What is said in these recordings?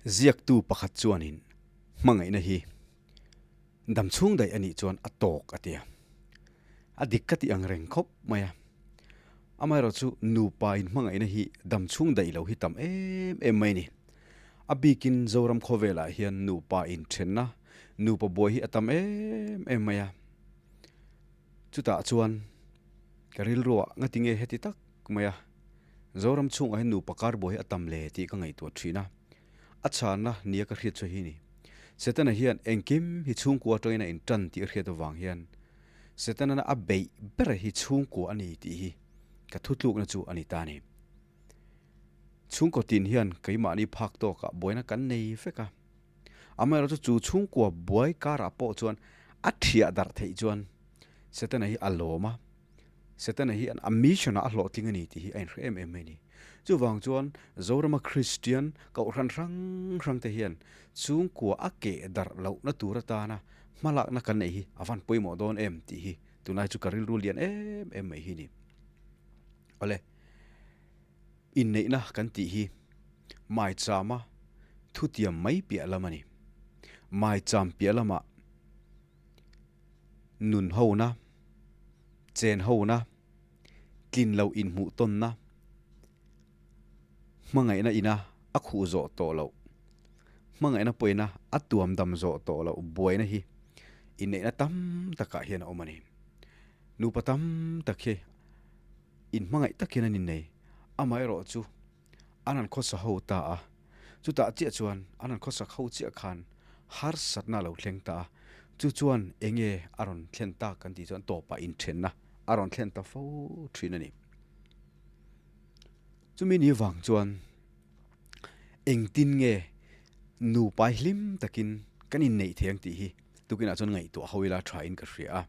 Ziaktu pakhat chuanin hmangaihna hi dam chhung daih a nih chuan a tawk a ti a. A dik ka tih ang reng khawp mai a. Amaherawhchu nupa in hmangaihna hi dam chhung daih lo hi tam em em mai a ni. A bikin Zoram khawvelah hian nupa inthenna, nupa buai hi a tam em em mai a. Chutah chuan ka rilruah ngati nge heti tak mai a, Zoram chhungah hian nupa kar buai hi a tam le tih ka ngaihtuah thin a, a chhanna nia ka hriat chu hi ni. Setana hian engkim hi chhungkua atangin a intan tih a hriat avang hian Setana a beih ber hi chhungkua a ni tih hi ka thutlukna chu a ni ta a ni. Chhungkaw tin hian keimahni phak tawkah buaina kan nei vek a. Amaherawhchu chu chhungkua buai karah pawh chuan a thiah darh theih chuan Setana hi a lawm a, Setana hi a mission ah a hlawhtling a ni tih hi a inhre em em mai a ni. Chuvang chuan Zorama Kristian kohhran hrang hrang te hian chhungkua a keh darh lohna tur atana hmalakna kan neih hi a van pawimawh dawn em tih hi tunlai chu ka rilru lian em em mai hi a ni. Awle. Inneihna kan tih hi maichama thutiam mai piah lam a ni. Maicham piah lamah nun hona, chen hona, tlin loh inhmuh tawnna, hmangaihna ina a khuh zawh tawh loh, hmangaihna pawhina a tuam dam zawh tawh loh buaina hi inneihna tam takah hian a awm a ni. Nupa tam tak hi inhmangaih tak hian an innei. Amaherawh chu an han khawsa ho ta a, chutah chiah chuan an han khawsak ho chiah khan harsatna a lo thleng ta a, chu chuan enge a rawn thlen tak kan tih chuan tawpah inthenna a rawn thlen ta fo thin a ni. Chumi ni vang chuan engtin nge nupai hlim takin kan inneih thei ang tih hi tukinah chuan ngaihtuah ho ila thain ka hria a.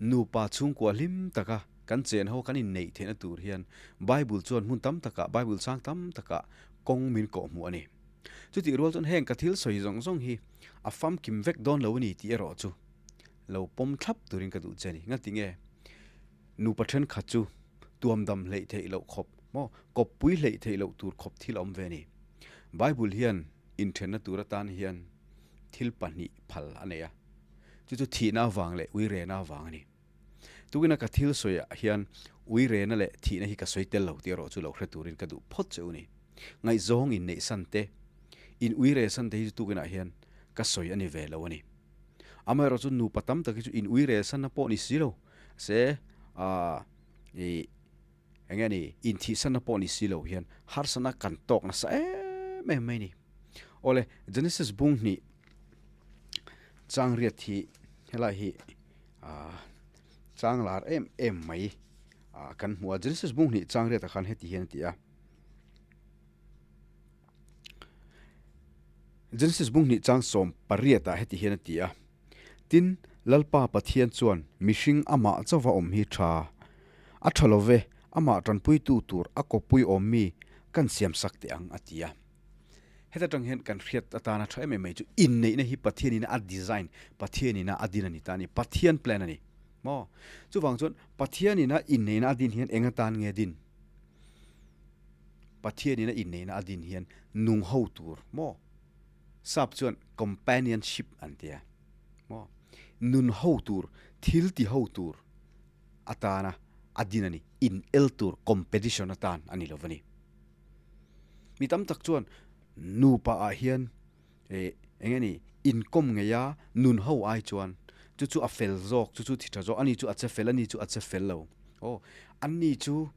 Nupa chhungkua hlim taka kan chen ho kan inneih theihna tur hian Bible chuan hmun tam takah, Bible chang tam takah kawng min kawhhmuh a ni. Chutih rual chuan heng ka thil sawi zawng zawng hi a famkim vek dawn lo a ni tih erawh chu lo pawm thlap turin ka duh che a ni. Ngati nge nupa thenkhat chu tuamdam hleih theih loh khawp maw, kawppui hleih theih loh tur khawp thil a awm ve a ni. Bible hian inthenna tur atan hian thil pahnih phal a nei a. Chu chu thihna avang leh uirena avang a ni. Tukina ka thil sawiah hian uirena leh thihna hi ka sawi tel lo tih erawh chu lo hre turin ka duh phawt che u ni. Ngaihzawng inneih san te, in uire san te hi chu tukinah hian ka sawi a ni ve lo a ni. Amaherawh chu nupa tam tak hi chu in uire sanna pawh ni si lo se, aah ih eng nge ni, inthih sanna pawh ni si lo hian harsatna kan tawk nasa em em mai a ni. Awle, Genesis bung hnih Changriat hi helai hi ah chang lar em em mai ah kan hmu a Genesis bung hnih changriat ah khan heti hian a ti a Genesis bung hnih chang sawm pariat ah heti hian a ti a tin Lalpa Pathian chuan mihring amah chauva awm hi tha a tha lo ve amah tanpuitu tur a kawppui awm mi kan siam sak teh ang a ti a. Heta tang hian kan hriat atana tha em em mai chu inneihna hi Pathianina a design, Pathianina a din a ni ta a ni, Pathian plan a ni. Maw? Chuvang chuan Pathianina inneihna a din hian eng atan nge din? Pathianina inneihna a din hian nung ho tur, maw? Sap chuan companionship an ti a, maw? Nun ho tur, thil ti ho tur atana a din a ni, in el tur, competition atan a ni lo va ni. Mi tam tak chuan nupa ah hian eh eng nge ni inkawm ngei a nun ho ai chuan chu chu a fel zawk chu chu thi tha zawk ani chu a che fel ani chu a che fel lo aw ani chu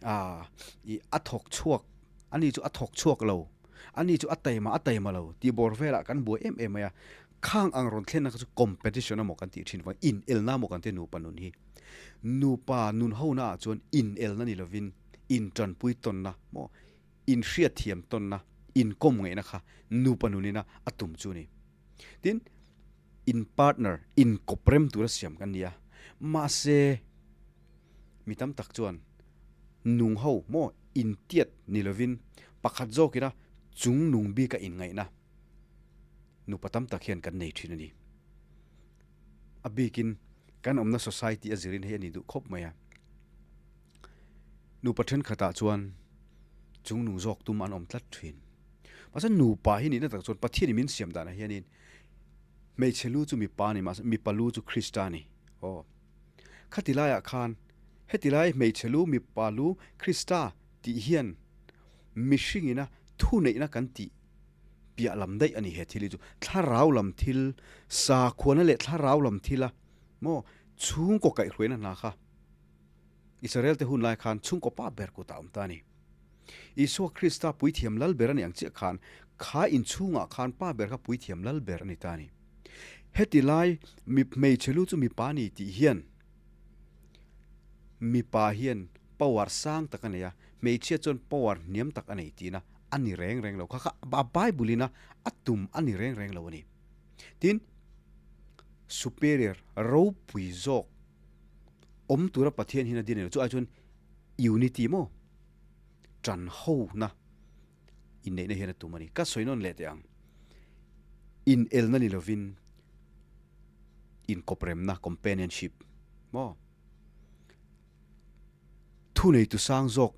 ah ih a thawk chhuak ani chu a thawk chhuak lo ani chu a taima a taima lo tih bawr velah kan buai em em mai a khang ang rawn thlenna kha chu competition emaw kan tih thin vang inelna emaw kan ti nupa nun hi nupa nun ho naah chuan inelna ni lovin intanpui tawnna maw, inhriatthiam tawnna, inkawm ngaihna kha nupa nunina a tum chu a ni. Tin, in partner, inkawp rem tura siam kan ni a, mahse mi tam tak chuan nung ho maw intiat ni lovin pakhat zawkina chung nung bika inngaihna nupa tam tak hian kan nei thin a ni. A bikin kan awmna society a zirin hei a ni duh khawp mai a. Nupa thenkhatah chuan chungnung zawk tum an awm tlat thin. Mahse nupa hi nihna tak chuan Pathian in min siam danah hianin hmeichhe lu chu mipa a ni, mahse mipa lu chu Krista a ni. Aw. Khati laiah khan heti lai hmeichhe lu mipa lu Krista tih hian mihringina thuneihna kan tih piah lam daih a ni he thil hi chu. Thlarau lam thil, sakhuana leh thlarau lam thila maw chhungkaw kaihhruaina hna kha Israel te hun lai khan chhungkaw pa ber kutah a awm ta a ni. Isua Krista puithiam lal ber a ni ang chiah khan kha inchhungah khan pa ber kha puithiam lal ber a ni ta a ni. Heti lai mi hmeichhe lu chu mipa a ni tih hian mipa hian power sang tak a nei a, hmeichhia chuan power hniam tak a nei tihna a ni reng reng lo. Kha kha a Bible ina a tum a ni reng reng lo a ni. Tin, superior ropui zawk awm tura Pathian hian a din a ni lo. Chu ai chuan unity maw tan ho na inneihna hian a tum a ni. Ka sawi nawn leh teh ang. Inelna ni lovin inkawpremna, companionship, maw thuneitu sang zawk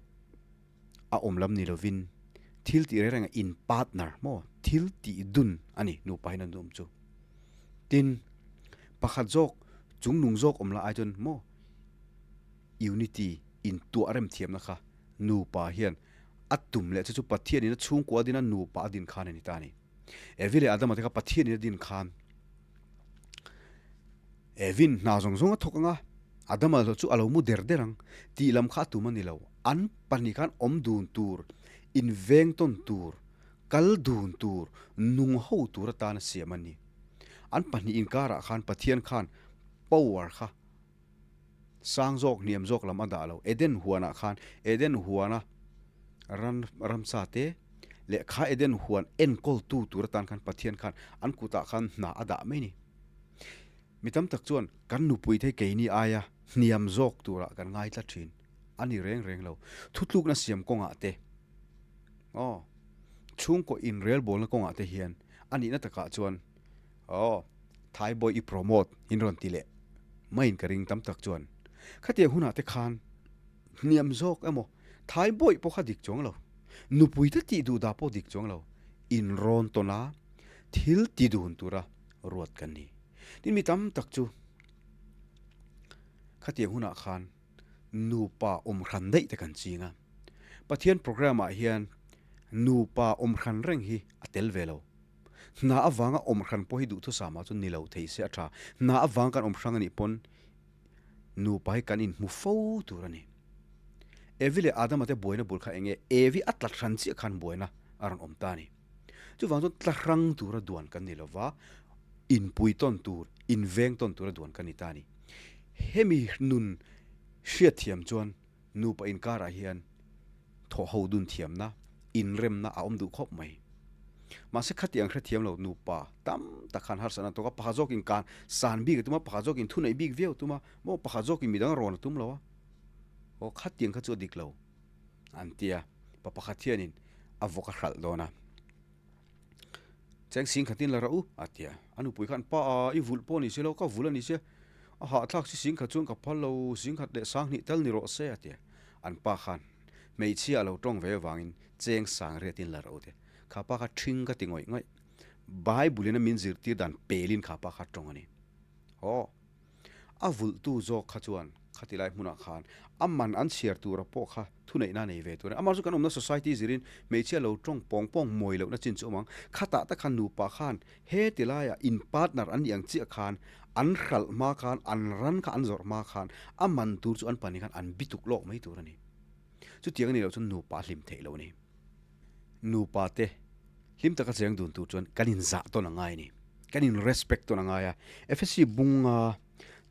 a awm lam ni lovin thil tih reng reng in partner maw thil tih dun a ni nupa hian an awm chu. Tin, pakhat zawk chung nung zawk awm la ai chuan maw unity in tuah rem thiamna kha nupa hian a tum leh chu chu Pathian in a chhungkua din a nupa a din khan a ni ta a ni. Evi leh Adama te kha Pathian in a din khan Evin hna zawng zawng a thawk ang a, Adama erawh chu a lo mu der der ang tih lam kha a tum a ni lo. An pahnih khan awm dun tur, inveng tawn tur, kal dun tur, nung ho tur atan a siam a ni. An pahnih inkarah khan Pathian khan power kha sang zawk hniam zawk lam a dah lo. Eden huanah khan Eden huana ran ramsa te leh kha Eden huan enkawltu tur atan khan Pathian khan an kutah khan hna a dah mai a ni. Mi tam tak chuan kan nupui te keini aia hniam zawk turah kan ngai tlat thin. A ni reng reng lo. Thutlukna siam kawngah te, aw, chhungkaw inrelbawlna kawngah te hian a nihna takah chuan Aw, Thai boy i promote in rawn ti leh maiin ka ring tam tak chuan. Khatiang hunah te khan hniam zawk emaw Thai boy pawh kha dik chuang lo, nupui te tih duh dah pawh dik chuang lo, in rawn tawn a, thil ti dun tura ruat kan ni. Tin mi tam tak chu khatiang hunah khan nupa awm hran daih te kan ching a. Pathian program ah hian nupa awm hran reng hi a tel ve lo. Hna avanga awm hran pawh hi duhthusam ah chuan ni lo thei se a tha. Hna avang kan awm hrang a nih pawn nupa hi kan inhmu fo tur a ni. Evi leh Adama te buaina bul kha eng nge? Evi a tla hran chiah khan buaina a rawn awm ta a ni. Chuvang chuan tla hrang tura duan kan ni lova, inpui tawn tur, inveng tawn tura duan kan ni ta a ni. Hemi nun hriatthiam chuan Nupa inkarah hian thawhho dun thiamna, inremna a awm duh khawp mai. Mahse khati ang hrethiam lo nupa tam tak khan harsatna an tawk a, pakhat zawkin kan san bik a tum a, pakhat zawkin thu neih bik viau a tum a, maw pakhat zawkin midang rawn a tum lo a, aw khatiang kha chu a dik lo an ti a, pa pakhat hianin a vawk a hralh dawn a. Cheng sing khatin la rah u a ti a, a nupui khan pa a i vulh pawh ni se lo ka vulh a ni se, a hahthlak si sing khat chuan ka phal lo, sing khat leh sang hnih tal ni rawh se a ti a, an pa khan hmeichhia a lo tawng ve avangin cheng sang riatin la rah u te, kha pa kha ṭhing ka ti ngawih ngawih, Bible in a min zirtir dan pelin kha pa kha tawng a ni. Aw. A vulhtu zawk kha chuan khati lai hmunah khan a man an chhiar tura pawh kha thuneihna a nei ve tur a ni. Amah chu kan awmna society zirin hmeichhia lo tawng pawng pawng mawi lohna chin chu awm ang. Khatah tak khan nupa khan heti laiah in partner an nih ang chiah khan an hralh hma khan an ran kha an zawrh hma khan a man tur chu an pahnih khan an bituk lawk mai tur a ni. Chutiang a nih loh chuan nupa a hlim theih loh a ni. Nupa te hlim taka cheng dun tur chuan kan inzah tawn a ngai a ni. Kan in respect tawn a ngai a. Efesi bunga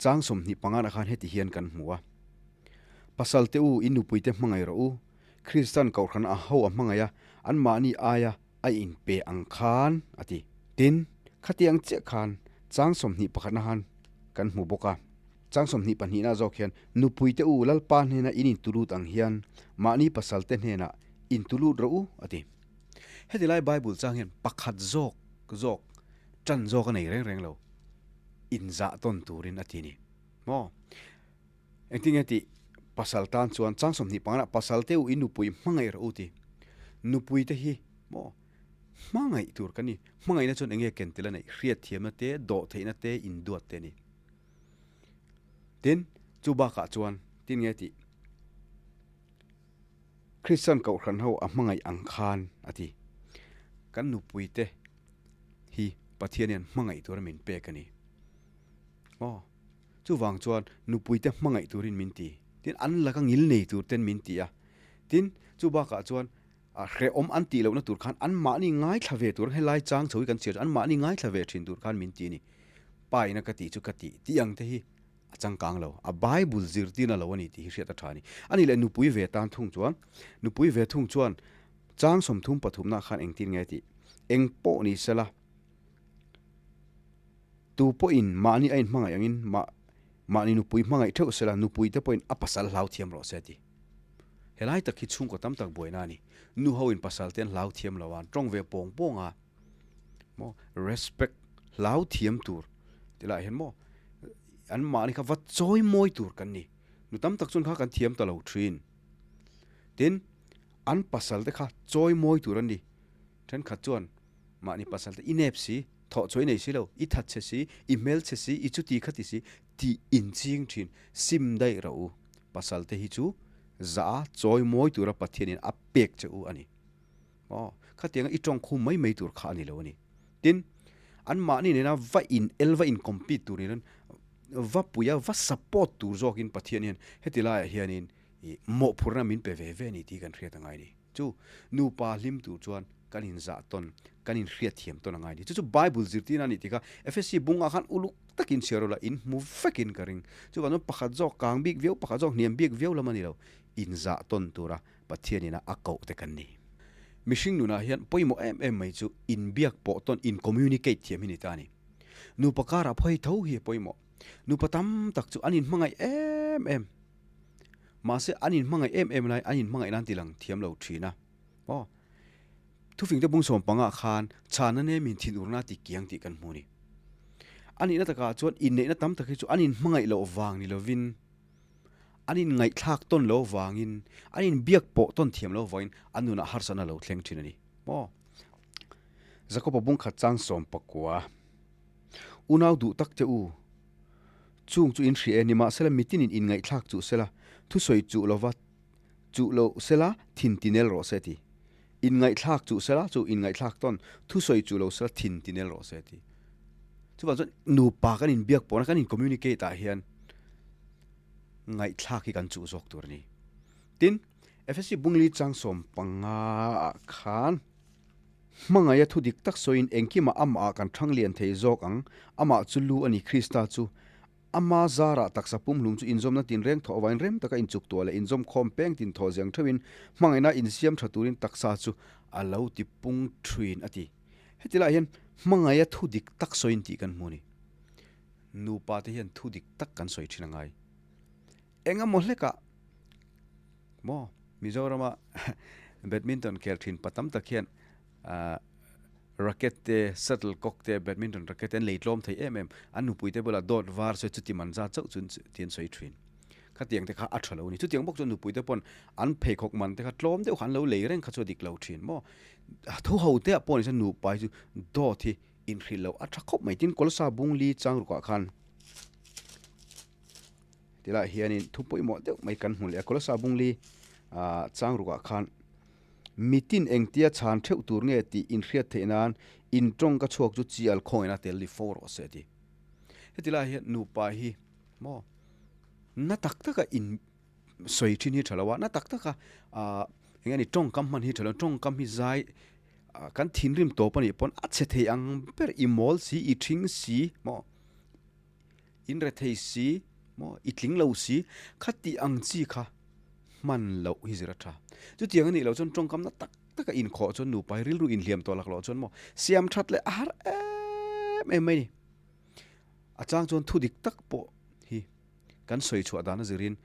chang 25 ah khan heti hian kan hmu a. Pasal te u, in nupui te hmangaih rawh u. Kristan kohhran a ho a hmangaih a, anmahni aia a inpe ang khan a ti. Tin, khatiang chiah khan chang 21 na khan kan hmu bawk a. Chang 22 na zawk hian nupui te u Lalpa hnena in intulut ang hian mahni pasal te hnenah intulut rawh u a ti. Heti lai Bible chang hian pakhat zawk zawk tan zawk a nei reng reng lo, inzah tawn turin a ti a ni. Maw? Engtin nge tih pasal tan chuan chang 25 ah pasal te u in nupui hmangaih rawh u ti. Nupui te hi maw? Hmangaih tur kan ni. Hmangaihna chuan enge ken tel a neih? Hriatthiamna te, dawhtheihna te, induat te a ni. Tin, chu bakah chuan tin nge tih? Kristian kohhran ho a hmangaih ang khan a ti. Kan nupuite hi Pathian hian hmangaih tura min pek a ni. Aw, chuvang chuan nupuite hmangaih turin min ti. Tin, an laka ngil nei tur ten min ti a. Tin, chu bakah chuan a hrehawm an tih lohna tur khan anmahni ngaithla ve tur, helai chang chho hi kan chhiar chu anmahni ngaithla ve thin tur khan min ti a ni. Pa ina ka tih chu ka tih tih ang te hi a changkang lo, a Bible zirtirna lo a ni tih hi hriat a tha a ni. A nih leh nupui ve tan thung chuan, nupui ve thung chuan chang 30 pathumna khan engtin nge tih? Eng pawh ni sela, tu pawhin mahni a inhmangaih angin mah mahni nupui hmangaih theuh sela, nupui te pawhin a pasal hlau thiam rawh se ti. Helai tak hi chhungkaw tam tak buaina a ni. Nu ho in pasal te an hlau thiam lo a, an tawng ve pawng pawng a. Maw respect hlau thiam tur ti lah hian maw an mahni kha va chawi mawi tur kan ni. Nu tam tak chuan kha kan thiam ta lo thin. Tin, an pasal te kha chawi mawi tur an ni. Thenkhat chuan mahni pasal te i nep si, thawh chawi nei si lo, i that che si, i hmel che si, i chuti kha ti si tih inching thin. Sim daih rawh u. Pasal te hi chu za a chawi mawi tura Pathianin a pek che u a ni. Aw, khatianga i tawng khum mai mai tur kha a ni lo a ni. Tin, anmahni nena va in el, va in compete tur niin va puia, va support tur zawkin Pathian hian heti laiah hianin i mawhphurhna min pe ve ve a ni tih kan hriat a ngai a ni. Chu nupa hlim tur chuan kan inzah tawn, kan inhriatthiam tawn a ngai a ni. Chu chu Bible zirtirna a ni tih kha Efesi bungah khan uluk takin chhiar ula in hmu vekin ka ring. Chuvang chuan pakhat zawk kang bik viau, pakhat zawk hniam bik viau lam a ni lo. Inzah tawn tura Pathianin a a koh te kan ni. Mihring nunah hian pawimawh em em mai chu inbiak pawh tawn, in communicate thiam hi ni ta a ni. Nupa karah pawh hei tho hi a pawimawh. Nupa tam tak chu an inhmangaih em em. Mahse an inhmangaih em em lai an inhmangaih nan tilang thiam lo thin a. Aw. Thufingte bung 15 khan chhana nemin thinurna ti kiang tih kan hmu a ni. A nihna takah chuan inneihna tam tak hi chu an inhmangaih loh vang ni lovin an inngaihthlak tawn lo vangin an inbiak pawh tawn thiam lo vangin an nunah harsatna lo thleng thin a ni. Maw? Jakoba bung khat chang 19. Unau duh tak che u. Chung chu in hria e, nimahsela mitinin inngaihthlak chuh sela, thusawi chuh lova chuh lo sela thin tinel rawh se ti. Inngaihthlak chuh sela chu inngaihthlak tawn, thusawi chuh lo sela thin tinel rawh se ti. Chuvang chuan nupa kan inbiak pawhna kan in-communicate ah hian ngaihthlak hi kan chuh zawk tur a ni. Tin, Efesi bungli chang 15 ah khan hmangaih a thu dik tak sawiin engkimah amah ah kan thang lian thei zawk ang, amah chu lu a ni Krista chu. Ama zarah taksa pumhlum chu inzawmna tinreng thawh avain rem taka inchuk tuah leh inzawm khawm peng tin thawh ziang theuhin hmangaihna insiam tha turin taksa chu a lo ti pung thin a ti. Heti lai hian hmangaih a thu dik tak sawiin tih kan hmu a ni. Nupa te hian thu dik tak kan sawi thin a ngai. Eng emaw hlekah maw Mizorama badminton khel thin pa tam tak hian ahh racket te shuttlecock te badminton racket te an lei tlawm thei em em. An nupui te bulah dawt var sawi chuti man zat chauh chu tih an sawi thin. Khatiang te kha a tha lo a ni. Chutiang bawk chuan nupui te pawn an pheikhawk man te kha tlawm deuh kha an lo lei reng kha chu a dik lo thin maw. Thu ho te ah pawh ni chuan nupa hi chu dawt hi inhrilh loh a tha khawp mai. Tin Kawlsa bungli chang rukah khan Tilaiah hianin thu pawimawh deuh mai kan hmu leh a, Kolossa bungli ah chang rukah khan mitin engtia chhan theuh tur nge tih inhriat theih nan in tawng ka chhuak chu chi al khawngin a tel ni fo rawh se a ti. Heti laiah hian nupa hi maw na tak taka in sawi thin hi tha lo a, na tak taka ah eng nge ni tawngkam hman hi tha lo, tawngkam hi zai ah kan thinrim tawp a nih pawn a chhe thei ang ber i mawl si i thing si maw. In rethei si maw, i tling lo si, kha tih ang chi kha hman loh hi zir a tha. Chutiang a nih loh chuan tawngkamna tak taka inkhawh chuan nupa hi rilru inhliam tawh lak loh chuan maw siam that leh a har em em mai ni. A chang chuan thu dik tak pawh hi kan sawi chhuah dan a zirin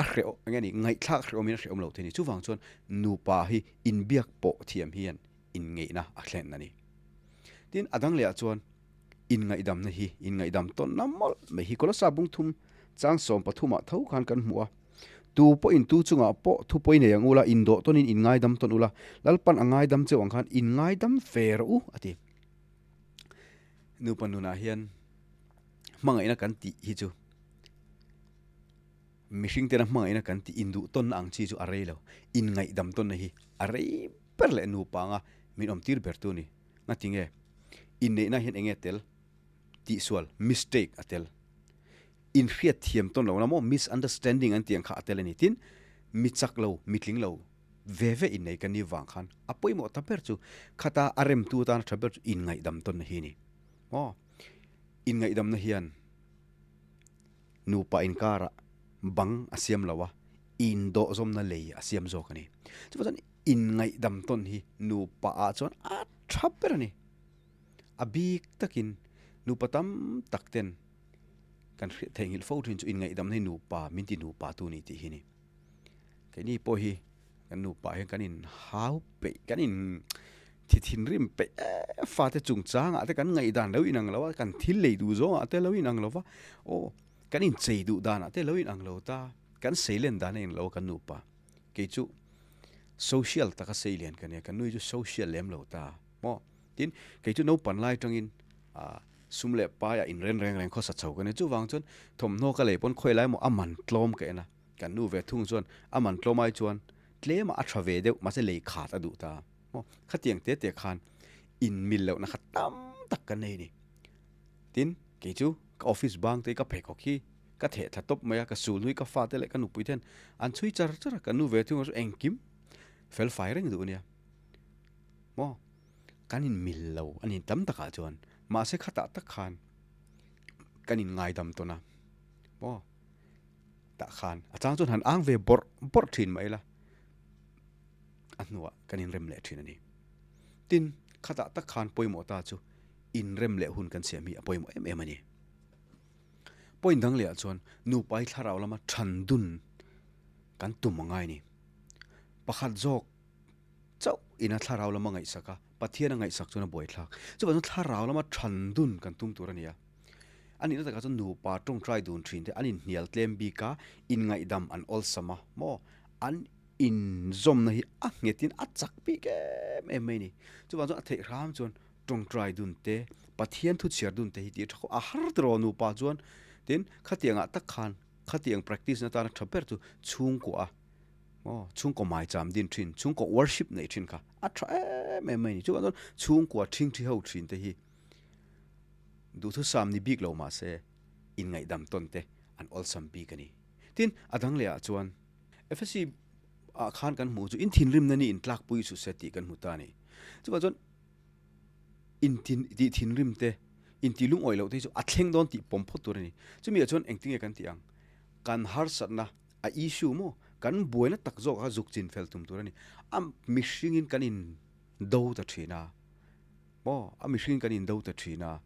a hreh eng nge ni ngaihthlak hrehawmin a hrehawm lo thei a ni. Chuvang chuan nupa hi inbiak pawh thiam hian inngeihna a thlen a ni. Tin, a dang lehah chuan inngaihdamna hi inngaihdam tawnna mawlh mai hi Kolossa bung thum chang 13 ah tho khan kan hmu a. Tu pawhin tu chungah pawh thu pawi nei ang ula, indawh tawnin in ngaidam tawn ula, Lalpan a ngaidam cheu ang khan in ngaidam ve rawh u, a ti. Nupa nunah hian hmangaihna kan tih hi chu mihring tena hmangaihna kan tih induh tawnna ang chi chu a rei lo. Inngaihdam tawnna hi a rei ber leh nupa anga min awmtir ber tu a ni. Ngatinge? Inneihna hian enge tel? Tihsual, mistake, a tel. Inhriat thiam tawn lohna maw, misunderstanding an tih ang kha a tel a ni. Tin, mi chak lo, mi tling lo ve ve innei kan nih vang khan a pawimawh ta ber chu khata a remtu atana tha ber chu inngaihdam tawnna hi a ni. Maw? Inngaihdamna hian nupa inkarah bang a siam lo a, indawhzawmna lei a siam zawk a ni. Chuvang chuan inngaihdam tawn hi nupa ah chuan a tha ber a ni. A bik takin nupa tam tak ten kan hriat theihnghilh fo thin chu inngaihdamna hi nupa min ti nupa tu ni tih hi ni. Keini pawh hi kan nupa hian kan in hau peih kan in thi thinrim peih em fate chungchangah te kan ngaihdan lo inang lo a kan thil lei duh zawngah te lo inang lo va aw kan inchei duh danah te lo inang lo ta kan seilen dan a inang lo a kan nupa kei chu social taka seilian ka nia kan nui chu social lem lo ta maw tin kei chu naupan lai atangin ah Sum leh paiah inren reng reng khawsa chho ka ni. Chuvang chuan thawmhnaw ka lei pawn khawi lai maw a man tlawm ka en a. Kan nu ve thung chuan a man tlawm ai chuan tlemah a tha ve deuh mahse lei khat a duh ta maw. Khatiang te te khan inmil lohna kha tam tak ka nei ni. Tin, kei chu ka office bang te hi ka pheikhawk hi ka theh thla tawp mai a, ka sul hnui ka fate leh ka nupui ten an chhui char char a, kan nu ve thung chu engkim fel fai reng duh a nia maw. Kan inmil lo a ni tam takah chuan mahse khatah tak khan kan inngaidam tawn a maw tah khan a chang chuan han ang ve bawrh bawrh thin mai ila a hnuah kan inrem leh thin a ni. Tin, khatah tak khan pawimawh ta chu inrem leh hun kan siam hi a pawimawh em em a ni. Point dang lehah chuan nupa hi thlarau lama than dun kan tum a ngai a ni. Pakhat zawk Chauh ina thlarau lama ngaihsak a, Pathian a ngaihsak chuan a buaithlak. Chuvang chuan thlarau lama than dun kan tum tur a ni a. A nihna takah chuan nupa tawngtai dun thin te an inhnial tlem bik a, inngaihdam an awlsam a maw? An inzawmna hi a nghetin a chak bik em em mai a ni. Chuvang chuan a theih hram chuan tawngtai dun te, Pathian thu chhiar dun te hi tih a tha khawp a har tiraw nupa chuan. Tin, khatiangah tak khan khatiang practice na tana tha ber chu chhungkua a. Aw, chhungkaw maicham din thin, chhungkaw worship neih thin kha a tha em em mai a ni. Chuvang chuan chhungkua thingthi ho thin te hi duhthusam ni bik lo mah se inngaihdam tawn te an awlsam bik a ni. Tin, a dang leh ah chuan FSC ah khan kan hmuh chu in thinrimna ni intlakpui suh se tih kan hmu ta a ni. Chuvang chuan intin tih thinrim te, intih lungawi loh te hi chu a thleng dawn tih pawm phawt tur a ni. Chumi ah chuan engtinge kan tih ang? Kan harsatna A issue maw? Kan buaina tak zawk kha zuk chin fel tum tur a ni. A mihringin kan in do ta thin a. Maw? A mihringin kan in do ta thin a.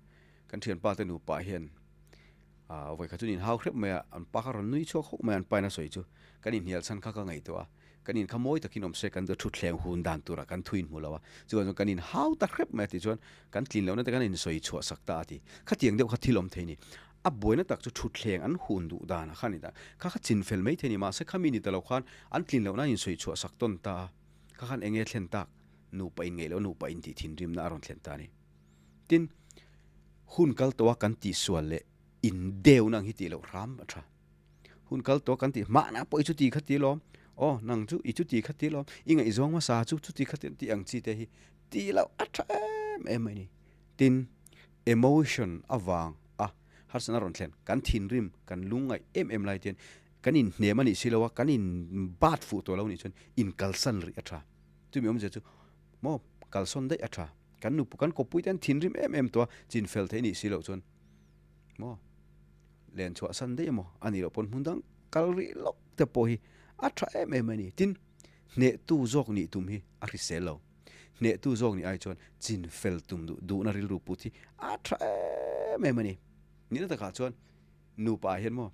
Kan thianpa te nupa hian ah vawikhat chu an inhau hrep mai a, an pa kha rawn nui chhuak hawk mai a, an pa in a sawi chu kan inhnial chhan kha ka ngaihtuah a, kan in kha mawi takin awm se kan thutthleng hun dan turah kan thu inhmu lo a, chuvang chuan kan inhau ta hrep mai a tih chuan kan tlin lohna te kan insawi chhuah sak ta a ti. Khatiang deuh kha thil awm thei a ni. A buaina tak chu thutthleng an hun duh dan a kha ni ta. Kha kha chin fel mai thei ni. Mahse khami ni ta lo khan an tlin lohna an insawi chhuah sak tawn ta a. Kha khan enge thlen tak? Nupa in ngeih loh nupa in tih thinrimna a rawn thlen ta a ni. Tin, hun kal tawha kan tihsual leh indeuna ang hi tih loh hram a tha. Hun kal tawha kan tih mahna pawh i chuti kha ti lawm, aw nang chu i chuti kha ti lawm, i ngaihzawng hmasa chu chuti kha ti ang chi te hi tih loh a tha em em mai a ni. Tin, emotion avang a harsatna rawn thlen, kan thinrim, kan lungngaih em em lai te hian kan inhnem a nih si lo a, kan in bat fuh tawh lo nih chuan inkalsan rih a tha. Chumi awmzia chu maw kalsawn daih a tha. Kan nupu kan kawppui te an thinrim em em tawh a, chinfel theih nih si loh chuan maw len chhuahsan daih emaw a nih loh pawn hmun dang kal rih lawk te pawh hi a tha em em a ni. Tin, hnehtu zawk nih tum hi a hrisel lo. Hnehtu zawk nih ai chuan chin fel tum duh duhna rilru put hi a tha em em a ni. Nihna takah chuan nupa ah hian maw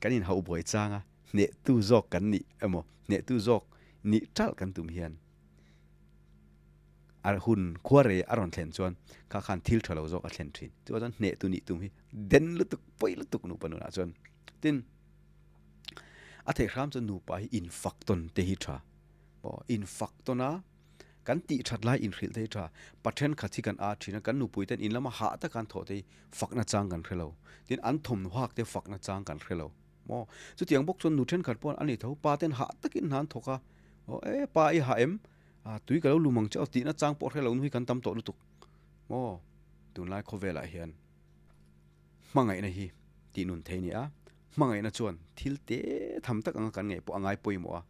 kan inhauh buai chang a, hnehtu zawk kan nih emaw hnehtu zawk nih ṭalh kan tum hian a hun khua rei a rawn thlen chuan kha khan thil ṭha lo zawk a thlen ṭhin. Chuvang chuan hnehtu nih tum hi den lutuk pawi lutuk nupa nunah chuan tin. A theih hram chuan nupa hi infak tawn te hi tha. Aw infak tawn a, kan tih that lai inhrilh te hi tha. Pa thenkhat hi kan a thin a, kan nupui ten in lama hah taka an thawh te hi fakna chang kan hre lo. Tin, an thawmhnaw hak te fakna chang kan hre lo. Maw? Chutiang bawk chuan nu thenkhat pawh an ni tho, pa ten hah takin hna an thawk a, aw e pa i hah em? A tui ka lo lum ang che aw tihna chang pawh hre lo nu hi kan tam tawh lutuk. Maw? Tunlai khawvelah hian hmangaihna hi tih nun thei a ni a, hmangaihna chuan thil te tham tak anga kan ngaih pawh a ngai pawimawh a,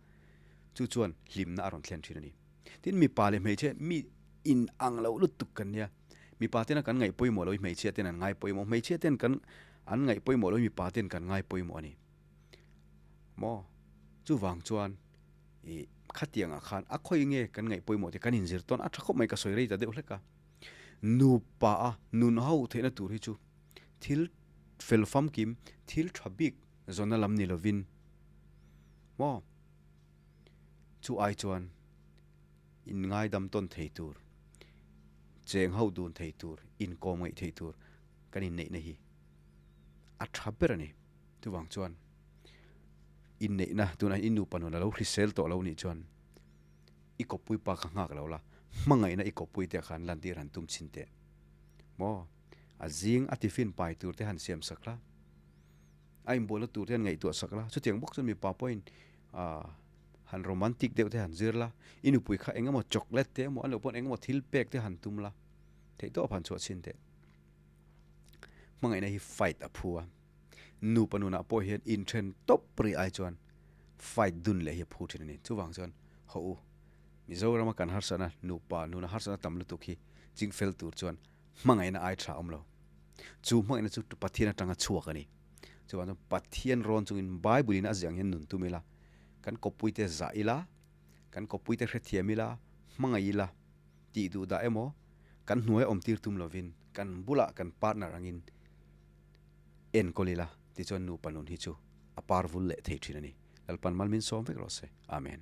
chu chuan hlimna a rawn thlen thin a ni. Tin, mipa leh hmeichhe mi in ang lo lutuk kan nia, mipa tena kan ngaih pawimawh lo hi hmeichhia ten an ngai pawimawh, hmeichhia ten kan an ngaih pawimawh lo hi mipa ten kan ngai pawimawh a ni. Maw? Chuvang chuan ih khatiangah khan a khawi nge kan ngaih pawimawh te kan inzir tawn a tha khawp mai ka sawi rei ta deuh hlek a. Nupa a nun ho theihna tur hi chu thil fel famkim, thil tha bik zawna lam ni lovin maw chu ai chuan inngaidam tawn thei tur, cheng ho dun thei tur, inkawm ngaih thei tur kan inneihna hi a tha ber a ni. Chuvang chuan inneihna tunah hian i nupa nun a lo hrisel tawh lo nih chuan i kawppui pa kha nghak lo la, hmangaihna i kawppui te khan lantir han tum chhin teh. Maw? A zing a tiffin pai tur te han siam sak la, a inbualna tur te han ngaihtuah sak la, chutiang bawk chuan mipa pawhin aah han romantic deuh te han zir la, i nupui kha eng emaw chocolate te emaw a loh pawn eng emaw thil pek te han tum la, theihtawp han chhuah chhin teh. Hmangaihna hi fight a phu a, nupa nunah pawh hian inthen tawp rih ai chuan fight dun leh hi a phu thin a ni. Chuvang chuan haw u, Mizorama kan harsatna, nupa nuna harsatna tam lutuk hi ching fel tur chuan hmangaihna ai tha awm lo. Chu hmangaihna chu Pathian atanga chhuak a ni. Chuvang chuan Pathian rawn chungin Bible in a ziah ang hian nun tum ila, kan kawppuite zah ila, kan kawppuite hrethiam ila, hmangaih ila tih duh dah emaw kan hnuaia awm tir tum lovin kan bulah kan partner angin enkawl ila tichuan nupa nun hi chu a par vul leh thei thin a ni. Lalpan mal min sawm vek rawh se. Amen.